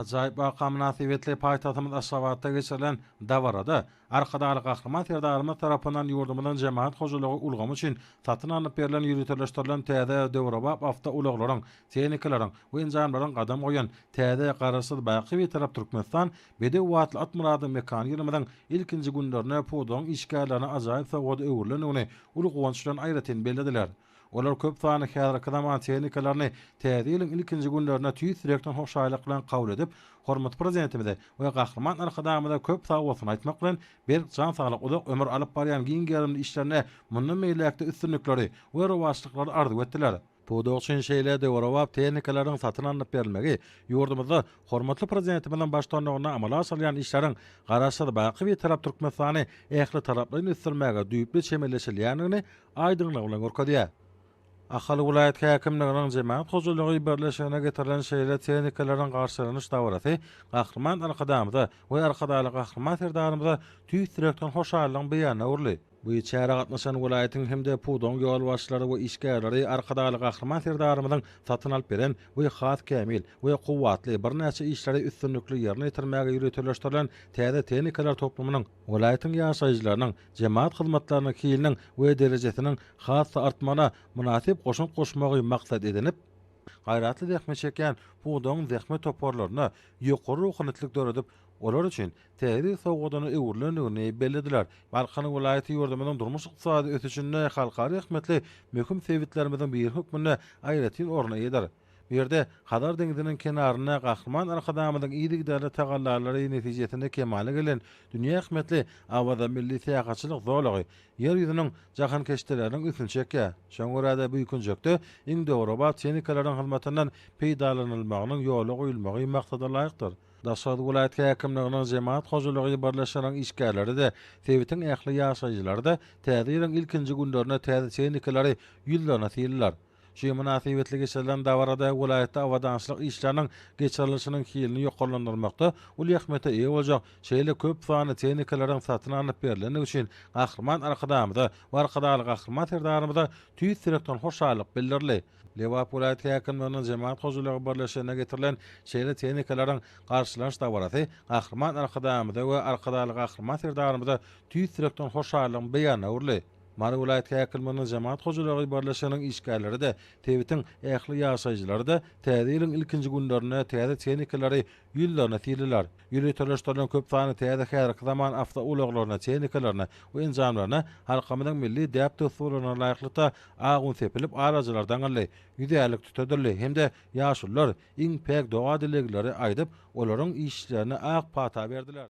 Ajaýyp waka mynasybetli paýtagtymyz Aşgabatda geçirilen dabarada Arkadagly Gahryman Serdarymyz tarapyndan ýurdumyzyň jemagat hojalygy ulgamy üçin satyn alnyp berlen ýöriteleşdirilen täze döwrebap awtoulaglaryň, tehnikalaryň we enjamlaryň gadam goýan täze Garaşsyz, baky Bitarap Türkmenistan bedew atly at myradyň mekany ýylymyzyň ilkinji günlerinde pudagyň işgärlerine ajaýyp sowgada öwrülendigini uly guwanç bilen aýratyn bellediler. Olar köp sanly häzirki zaman tehnikalaryny Täze ýylyň ilkinji günlerinde tüýs ýürekden hoşallyk bilen kabul edip, hormatly Prezidentimize we Gahryman Arkadagymyza köp sagbolsun aýtmak bilen, berk jan saglyk, uzak ömür, alyp barýan giň gerimli işlerinde mundan beýläk-de üstünlikleri we rowaçlyklary arzuw etdiler. Pudak üçin şeýle döwrebap tehnikalaryň satyn alnyp berilmegi ýurdumyzda hormatly Prezidentimiziň baştutanlygynda amala aşyrylýan işleriň Garaşsyz, baky Bitarap Türkmenistany ählitaraplaýyn ösdürmäge düýpli çemeleşilýändigini aýdyňlygy bilen görkezýär. Ahal welaýat häkimliginiň Jemagat hojalygy birleşigine getirilen şeýle tehnikalaryň garşylanyş dabarasy Gahryman Arkadagymyza we Arkadagly Gahryman Serdarymyza tüýs ýürekden hoşallygyň beýanyna öwrüldi. Bu çärä gatnaşan welaýatyň hem-de pudagyň ýolbaşçylary we işgärleri Arkadagly Gahryman Serdarymyzyň satyn alyp beren we has kämil we kuwwatly birnäçe işleri üstünlikli ýerine ýetirmäge ýöriteleşdirilen täze tehnikalar toplumynyň welaýatyň ýaşaýjylarynyň jemagat hyzmatlarynyň hiliniň we derejesiniň has-da artmagyna mynasyp goşant goşmagy maksat edinip, gaýratly zähmet çekýän pudagyň zähmet toparlarynda ýokary ruhanytlyk döredip, olar üçin täze sowgadyna öwrülendigini bellediler. Balkan welaýaty ýurdumyzyň durmuş-ykdysady ösüşinde halkara ähmiýetli möhüm sebitlerimiziň biri hökmünde aýratyn orna eýedir. Bu ýerde Hazar deňziniň kenarynda Gahryman Arkadagymyzyň yzygiderli tagallalary netijesinde kemala gelen dünýä ähmiýetli Awaza milli syýahatçylyk zolagy Ýer ýüzüniň jahankeşdeleriniň ünsüni çekýär. Şoňa görä-de bu künjekde iň döwrebap tehnikalaryň hyzmatyndan peýdalanylmagynyň ýola goýulmagy maksada laýykdyr. Daşoguz welaýat häkimliginiň Jemagat hojalygy birleşiginiň işgärleri-de, sebitiň ähli ýaşaýjylary-da Täze ýylyň ilkinji günlerinde täze tehnikalary ýüzlerine syladylar. Şu mynasybetli geçirilen dabarada welaýatda abadançylyk işleriniň geçirilişiniň hilini ýokarlandyrmakda uly ähmiýete eýe boljak şeýle köp sanly tehnikalaryň satyn alnyp berlendigi üçin Gahryman Arkadagymyza we Arkadagly Gahryman Serdarymyza tüýs ýürekden hoşallyk bildirildi. Lebap welaýat häkimliginiň Jemagat hojalygy birleşigine getirilen şeýle tehnikalaryň garşylanyş dabarasy Gahryman Arkadagymyza we Arkadagly Gahryman Serdarymyza tüýs ýürekden hoşallygyň beýanyna öwrüldi. Mary welaýat häkimliginiň Jemagat hojalygy birleşiginiň işgärleri-de, sebitiň ähli ýaşaýjylary-da Täze ýylyň ilkinji günlerinde täze tehnikalary ýüzlerine syladylar. Ýöriteleşdirilen köp sanly täze häzirki zaman awtoulaglaryna, tehnikalaryna we enjamlaryna halkymyzyň milli däp-dessurlaryna laýyklykda ak un sepilip, alajalar daňyldy, ýüzärlik tütedildi hem-de ýaşulular iň päk doga-dilegleri aýdyp, olaryň işlerine ak pata berdiler.